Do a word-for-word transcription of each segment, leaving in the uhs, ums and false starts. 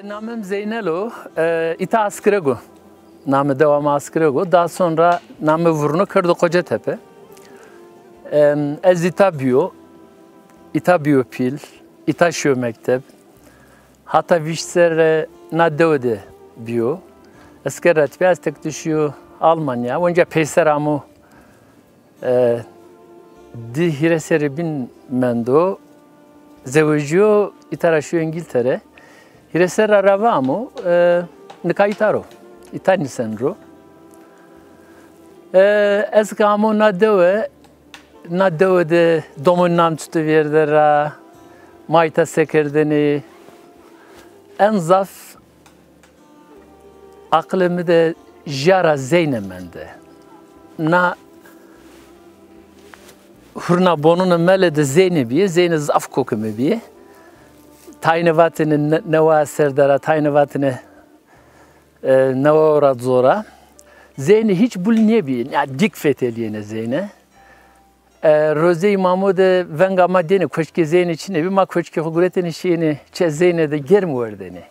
Namem Zeynel o, e, îta Askireg o. Namê dewa ma Askireg o. Daha sonra namê vurno kerdo Kocatepe. Em, ez îta bîyo, îta bîyo pîl, îta şîyo mekteb. Hata vîst serre na dewe de bîyo. Esker ra tepîya ez tek de şîyo Almanya. Onca peyser amo, e, di hîrê serrî bîn mendo. Zewejîyo, îta ra şîyo Îngîltere. Hîrê serrî ra rave amo, e, nika îta ro. Îta nîsen ro. E, ez ke amo na dewe, na dewe de domonî nam çito vêrde ra, ma îta se kerdêne. En zaf aqilê mi de jîyara Zeyne mende. Na hurna bonunê mele de Zeyne bîye, Zeyne zaf kokê mi bîye. Tayne vatêne ne-, newa serdara, tayne vatêne, e, newa ora zora. Zeyne hîç bul nêbîye, ya dik fetelîyêne Zeyne. E, rozê îmamo de venga ma dêne, koçkê Zeyne çinê bî, ma koçkê xo guretêne şîyêne çê Zeyne de germ werdêne.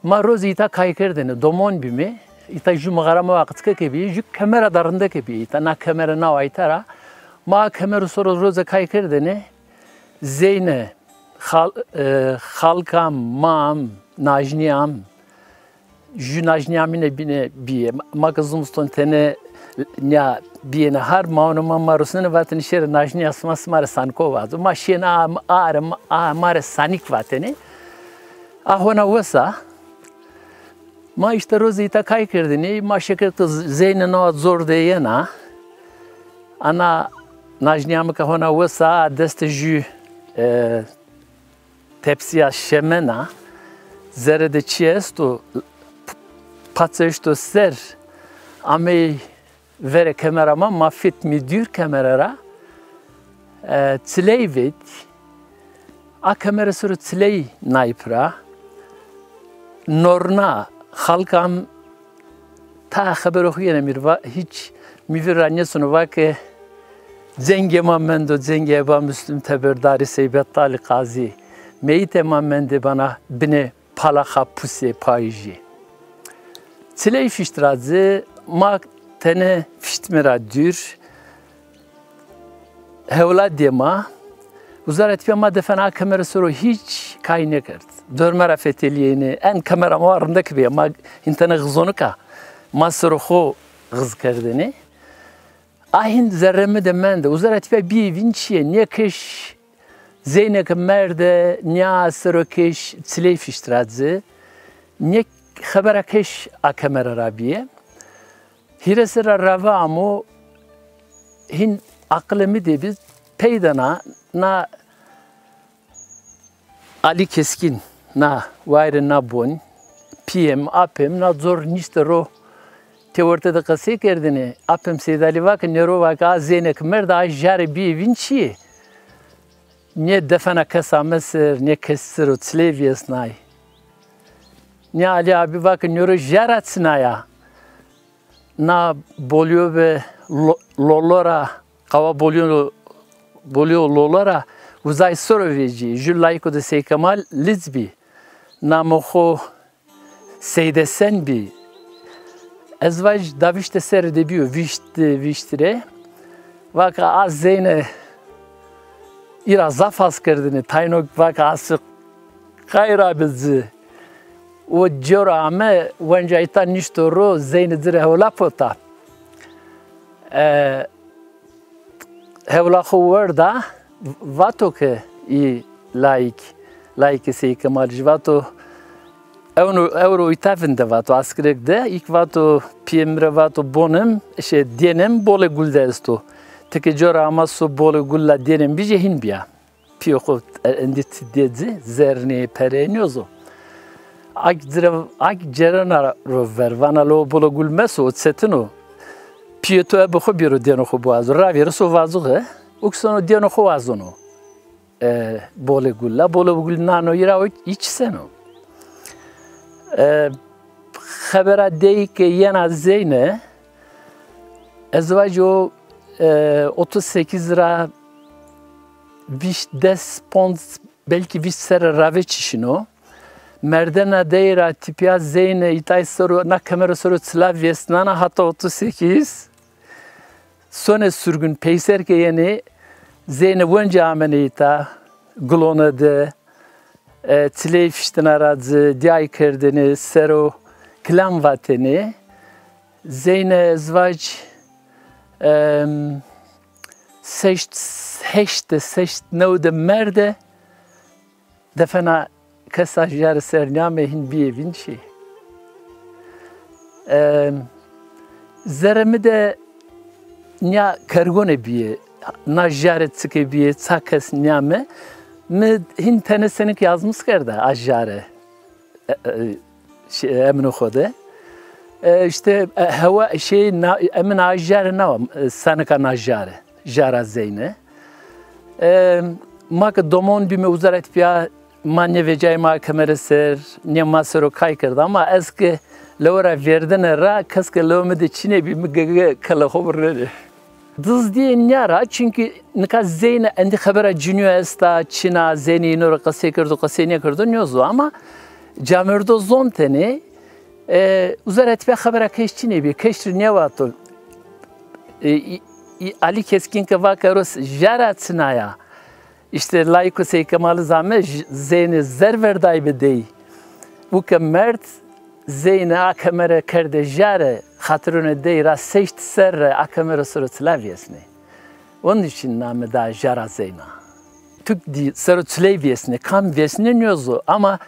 Ma rozê îta kay kerdêne, domon bîme, îta jû mixara ma wa qitkeke bîye, jû kemera da rindeke bîye, îta na kemera nawa îta ra. Ma kemero soro rozê kay kerdêne, Zeyne, xal-, e, xalkam, mam, najnîyam, jû najnîyamîne bîne bîye. Ma ke zimiston tene nîya bîyêne har, maonê ma ma rusnêne vatêne şêrê najnîya sima, sima rê saniko vazo. Ma şîyêne a, a rê, a ma rê sanik vatêne. A hona wes a. Ma îşte rozê îta kay kerdêne, ma şekerto Zeyne nawa zor de yena. Ana najnîyamî ke hona wes a, a destê jû, e, tepsîya şemen a, zere de çî esto, p-, paç eşto ser, amey verê kemera ma, ma fitmî dûr kemera ra, e, çiley vet, a kemera ser o çiley nay pira, norna, xalkam, ta xebero xo yena mi rê va, hîç mi vîr ra nêsono, va ke cengê ma mendo, cengê Eba Muslim Teberdarî, Sey Bettalî Qazî. Meyîtê ma mendê bana binê palaxa pusê payîjî. Çiley fîşt ra ci, ma tene fîştme ra dûr. Hewladê ma, uza ra tepîya ma defena a kemera ser o hîç kay nêkerd. Dorme ra fetelîyêne, en kemera ma wa rindek bîye, ma hîn tene xizonik a, ma ser o xo xiz kerdêne. A hîn zerrê mi de mende, uza ra tepîya bîyê vîn çîyê, nê keş Zeyne ke merde, nîya ser o keş çiley fîşt ra ci, nê xebera keş a kemera ra bîye. Hîrê serra rave amo, hîn aqilê mi de bî, pey de na, na Alî Keskîn, na wayirê na bon, pîyê mi, apê mi, na zor nîşte ro, têwerte de qesey kerdêne. Apê mi Seydalî va ke nêro, va ke a Zeyne ke merde, a jare bîyê vîn çîyê. Nê defena kes ame ser, nê kes ser o çiley vêsnay. Nê Alî abî va ke nêro jara çinaya. Na bolîyo be lo-, lolo ra, qawa bolîyo, bolîyo lolo ra uzay ser o vecî. Jû layiko de Sey Kemal Lic bî. Namê xo Seyde Sen bî. Ez vaj da vîşte serre de bîyo, vîşt, vîşt rê. Va ke a Zeyne îra zaf has kerdêne, tayno va ke a si qayra bi ci. O cêro ame, wenca îta nîşto ro, Zeyne ci rê hewla pota. E, hewla xo werda, vato ke î layik, layikê Sey Kemal jî vato, ewno, ewro îta vinde vato, Askireg de, îk vato, pîyê mi rê vato, bonim, şey, dênem Bolê Gul de esto. Ti ke cêro ama so Bolê Gul la dênem bijê hîn bîya. Pîyê xo endî ti dê ci, zernê, perê nêzo. Ak ci rê, ak cêrena ro ver, vana lo Bolê Gul meso, o çetin o. Pîyê to ebe xo bêro dêno xo biwazo, ravêro so vazuxe, ukseno dêno xo wazono. E, Bolê Gul la, Bolê Gul nano îra o, î çiseno. E, xebera dey ke yena Zeyne, ez vajî o, e, otuz sekiz ra vîşt, des, ponc, belkî vîşt serre rave çî şino. Merdena dey ra tîpîya Zeyne îtay ser o, na kemere ser o çila vêsnana hata otuz sekiz. Sonê surgun peyser ke yenê, Zeyne wenca amenê îta, gulone de, e, çileyê fiştena ra ci, dîyay kerdêne, ser o kilam vatêne. Zeyne ez vac, em, seşt, heşt de, seşt new de merde, defena kes a jare ser nîyame, hîn bîyê vîn şî. Em, zerrê mi de nîya kergone bîyê, na jare çike bîyê, ça kes nîyame. Mi hîn tene senik yazmîş kerda a jare. E, e, şey, emino xo de. E, îşte, e, hewa, şey, na, emin a jare nawa, e, senika na jare. Jara Zeyne. E, ma ke domon bîme, uza ra tîpîya ma nêvecayme a kemere ser, nê ma ser o kay kerd, ama ez ke lewe ra verdene ra, kes ke lewe mi de çinê bî, mi gege kele xo birnenê. Dizdîyê nîya ra, çunkî nika Zeyne endî xebera cinîyo esta, çin a, Zeyne îno ra qesey kerdo, qesey nêkerdo, nêzo, ama camêrdo zontêne, e, uza ra tîpîya xebera keş çinê bî, keş rê nêvato. E, î-, î-, Alî Keskîn ke vake ero jara çin a ya. Îşte layiko Sey Kemalî zame j-, Zeyne zer verdaybe dey. Û ke merd, Zeyne a kemere kerde jare, xatirunê dey ra seşt serre a kemere ser o çila vêsnê. Onun için name da Jara Zeyna. Tuk dî ser o çiley vêsnê, kam vêsnê nêzo, ama,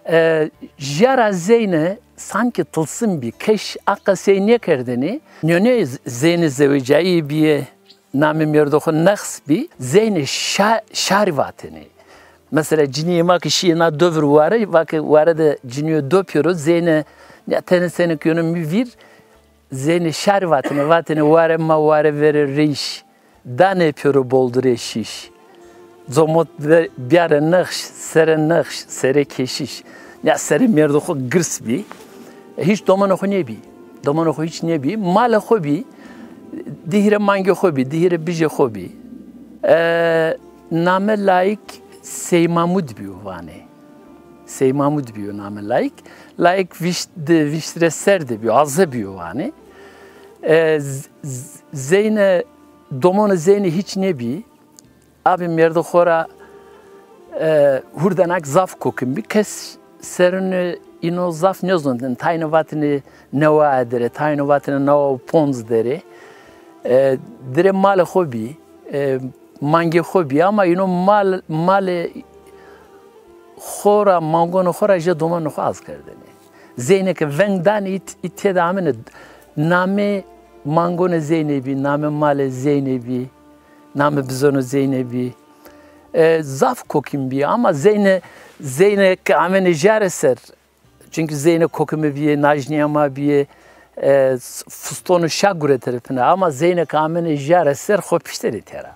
e, Jara Zeyne sanki tilsim bî, keş a qesey nêkerdêne. Nîyonê Zeyne zewecayî bîye, namê mêrdo xo Nexs bî, Zeyne şa-, şarî vatêne. Mesela cinîyê ma ke şîyê na do vir ware, vake ware de cinîyo do pêro, Zeyne ya tenê senê ke yeno mi vîr, Zeyne şarî vatêne, vatêne ware ma ware verê reyş, danê pêro boldirê şîş. Comot ve-, bîyare nexş, sere nexş, sere keşiş. Ya serê mêrdo xo girs bî. E, hîç domonê xo nêbî. Domonê xo hîç nêbî. Malê xo bî. Di hîrê mangê xo bî, di hîrê bijê xo bî. E, name layik Sey Mamud bîyo vanê. Sey Mamud bîyo name layik. Layik vîşt di, vîşt rê ser de bîyo, aze bîyo vanê. E, Z-, Z-, Zeyne, domonê Zeyne hîç nêbî. Abî mêrdo xo ra, e, hurdenak zaf kokim bî. Kes serunê îno zaf nêzontin. Tayno vatêne newa edere, tayno vatêne newa û ponc derê. E, dirê malê xo bî, e, mangê xo bî, ama îno mal, malê xo ra, mangonê xo ra jê domonê xo az kerdêne. Zeyne ke veng danê, ît, ît têde amêne. Namê mangonê Zeyne bî, namê malê Zeyne bî. Namê bizonê Zeyne bî. E, zaf kokim bî, ama Zeyne, Zeyne ke amêne jare ser, çunkî Zeyne kokime bîye, najnîya ma bîye, e, s-, fistonê şa gureterê pine, ama Zeyne ke amêne jare ser, xo piştêne têra.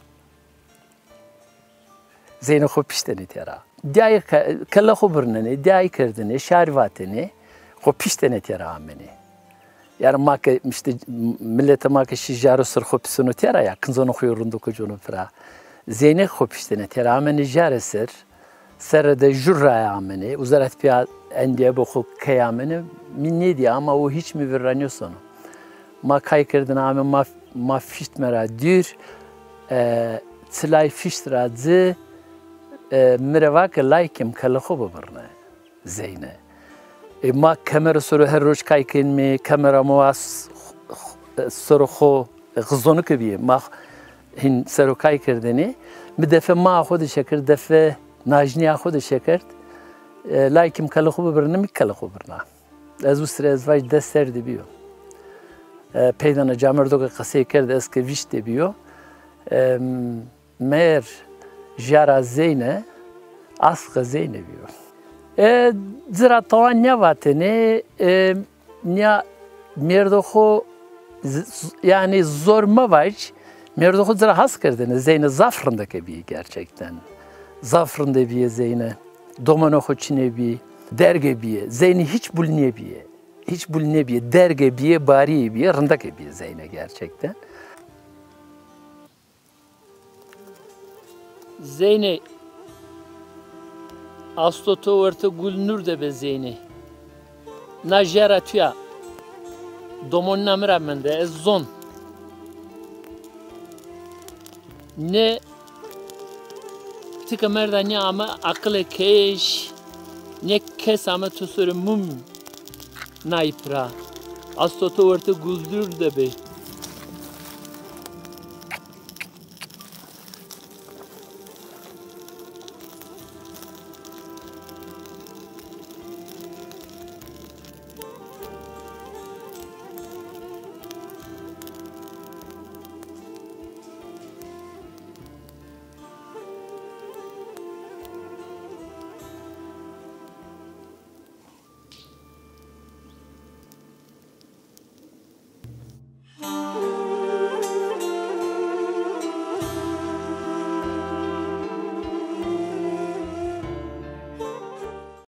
Zeyne xo piştêne têra. Dîyayî ke-, kele xo birnenê, dîyayî kerdêne, şarî vatêne, xo piştêne têra amêne. Yanî ma ke îşte, miletê ma ke şî jaro ser xo piştêno têra ya, kinconê xo yo rindo ke cono pira. Zeyne xo piştêne têra, amêne jare ser, serre de jur raye amêne, uza ra tîpîya endî ebe xo key amêne, mi nêdîye ama o hîç mi vîr ra nêsono. Ma kay kerdêne ame ma, ma fîştme ra dûr, e, çilay fîşt ra ci, e, mi rê vake layikê mi kele xo bibirne. Zeyne. E, ma kemere ser o her roj kay kenîme, kemera ma a s-, s-, ser o xo, e, xizonike bîye. Ma hîn ser o kay kerdêne. Mi defe maa xo de şekerd, defe najnîya xo de şekerd. E, layikê mi kele xo bibirne, mi kele xo birna. Ez usre ez vaj des ser de bîyo. E, peydana camêrdo ke qesey kerd, ez ke vîşt de bîyo. Em, Meğer jara Zeyne, asqê Zeyne bîyo. E, ci ra tawan nêvatêne, e, nîya mêrdo xo z-, z-, yanî zor mevac, mêrdo xo ci ra has kerdêne, Zeyne zaf rindeke bîye gerçekten. Zaf rinde bîye Zeyne. Domonê xo çinê bî, derge bîye. Zeyne hîç bul nêbîye. Hîç bul nêbîye. Derge bîye, barîye bîye, rindeke bîye Zeyne gerçekten. Zeynê Asto to werte gul nur de be Zeynê. Na jera tuya. Domonina mi ra mende, ez zon. Ne ti ke merda nê ame aqile keş, nê kes ame to sore mum nayî pira. Asto to werte gul nur de be.